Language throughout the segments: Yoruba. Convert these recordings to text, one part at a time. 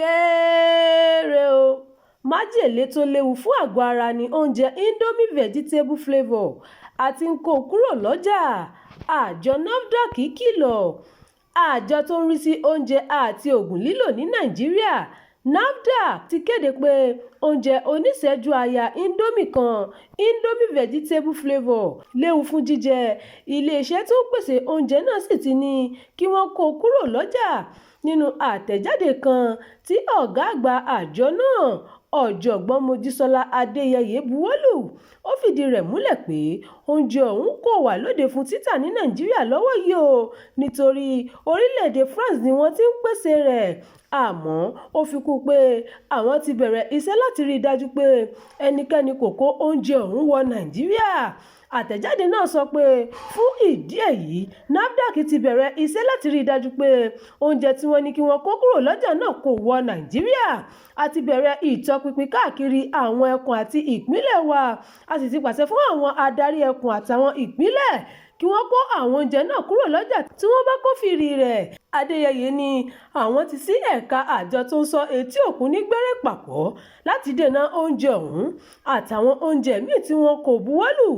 Kéré o, májèlé tó léwu fún àgọ́ ara ní oúnjẹ Indomie vegetable flavour àti ń kó kúrò lọ́jà, àjọ NAFDAC kìlọ̀. Àjọ tó ń rí sí oúnjẹ àti oògùn lílò ní Nàìjíríà, NAFDAC, ti kéde pé oúnjẹ oníṣẹ́jú-àáyá Indomie kan, Indomie vegetable flavour, léwu fún jíjẹ. Iléeṣẹ́ tó ń pèsè oúnjẹ náà sì ti ní kí wọ́n kó o kúrò lọ́jà. Nínú àtẹ̀jáde kan tí ọ̀gá àgbà àjọ náà, Ọ̀jọ̀gbọ́n Mojísọ́lá Adéyẹyẹ buwọ́ lù, ó fìdí rẹ̀ múlẹ̀ pé oúnjẹ ọ̀hún kò wà lóde fún títà ní Nàìjíríà lọ́wọ́ yìí o, nítorí orílẹ̀-èdè France ni wọ́n ti ń pèsè rẹ̀. Àmọ́ ó fi kún un pé àwọn ti bẹ̀rẹ̀ iṣẹ́ láti rí i dájú pé ẹnikẹ́ni kò kó oúnjẹ ọ̀hún wọ Nàìjíríà. Àtẹ̀jáde náà sọ pé fún ìdí èyí, NAFDAC ti bẹ̀rẹ̀ iṣẹ́ láti rí i dájú pé oúnjẹ tí wọ́n ní kí wọ́n kó kúrò lọ́jà náà kò wọ Nàìjíríà. A ti bẹ̀rẹ̀ ìtọpinpin káàkiri àwọn ẹkùn àti ìpínlẹ̀ wa, a sì ti pàṣẹ fún àwọn adarí ẹkùn àtàwọn ìpínlẹ̀ kí wọ́n kó àwọn oúnjẹ náà kúrò lọ́jà tí wọ́n bá kófìrí rẹ̀. Adéyẹyẹ ní àwọn ti sí ẹ̀ka àjọ tó ń ṣọ́ etí òkun ní gbẹ́rẹ́ pàkọ́ láti dènà oúnjẹ ọ̀hún àtàwọn oúnjẹ míì tí wọn kò buwọ́lù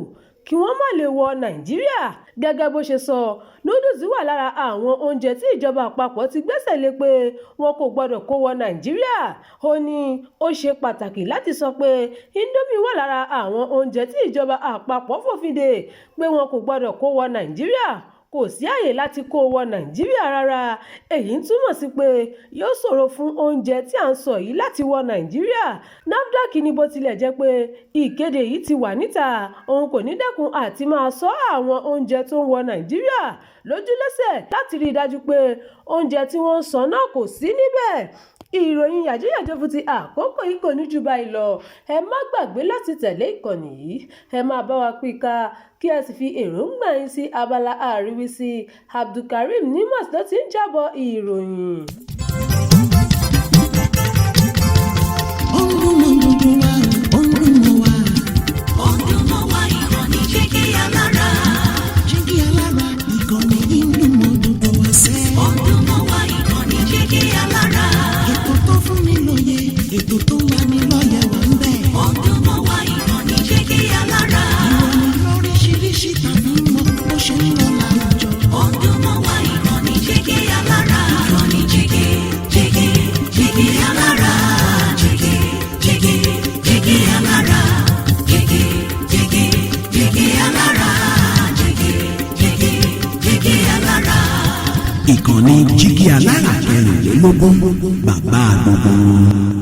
kí wọ́n má lè wọ Nàìjíríà. Gẹ́gẹ́ bó ṣe sọ, noodles wà lára àwọn oúnjẹ tí ìjọba àpapọ̀ ti gbẹ́sẹ̀ lé pé wọn kò gbọdọ̀ kó wọ Nàìjíríà. Ó ní ó ṣe pàtàkì láti sọ pé Indomie wà lára àwọn oúnjẹ tí ìjọba àpapọ̀ fòfin dè pé wọn kò gbọdọ̀ kó wọ Nàìjíríà. Kò sí àyè láti kó wọ Nàìjíríà rárá. Èyí ń túmọ̀ sí pé yóò ṣòro fún oúnjẹ tí à ń sọ yìí láti wọ Nàìjíríà. NAFDAC ní bó tilẹ̀ jẹ́ pé ìkéde yìí ti wà níta, òun kò ní dẹ́kun àti máa ṣọ́ àwọn oúnjẹ tó ń wọ Nàìjíríà lójúlẹ́sẹ̀ láti rí i dájú pé oúnjẹ tí wọ́n ń sọ náà kò sí níbẹ̀. Ìròyìn yàjóyàjó fún ti àkókò yìí kò ní jù báyìí lọ. Ẹ má gbàgbé láti tẹ̀lé ìkànnì yìí, ẹ máa bá wa pín ká, kí ẹ sì fi èròǹgbà yín sí abala àríwísí. Abdulkareem Nimas ló ti ń jábọ̀ ìròyìn. Ó ń dún mọ́ gbogbo wa, ó ń dún mọ́ wa. Ó ń dún mọ́ wa, ìkànnì Jígí Alára. Jígí Alára, ìkànnì yìí ń dún mọ́ gbogbo wa sẹ́. Ó ń dún mọ́ wa, ìkànnì Jígí Alára. Ètò tó fún ni lóye, ètò tó ń lani lọ́yẹ̀ wà ń bẹ̀. Ó ń dún mọ́ wa, ìkànnì Jígí Alára. Ìròyìn lóríṣiríṣi tàbí mọ bó ṣe ń lọ láwùjọ. Ó ń dún mọ́ wa, ìkànnì Jígí Alára. Ìkànnì Jígí, Jígí, Jígí Alára. Jígí, Jígí, Jígí Alára. Jígí, Jígí, Jígí Alára. Jígí, Jígí, Jígí Alára. Ìkànnì Jígí Alára 24, bàbá gbogbo wọn.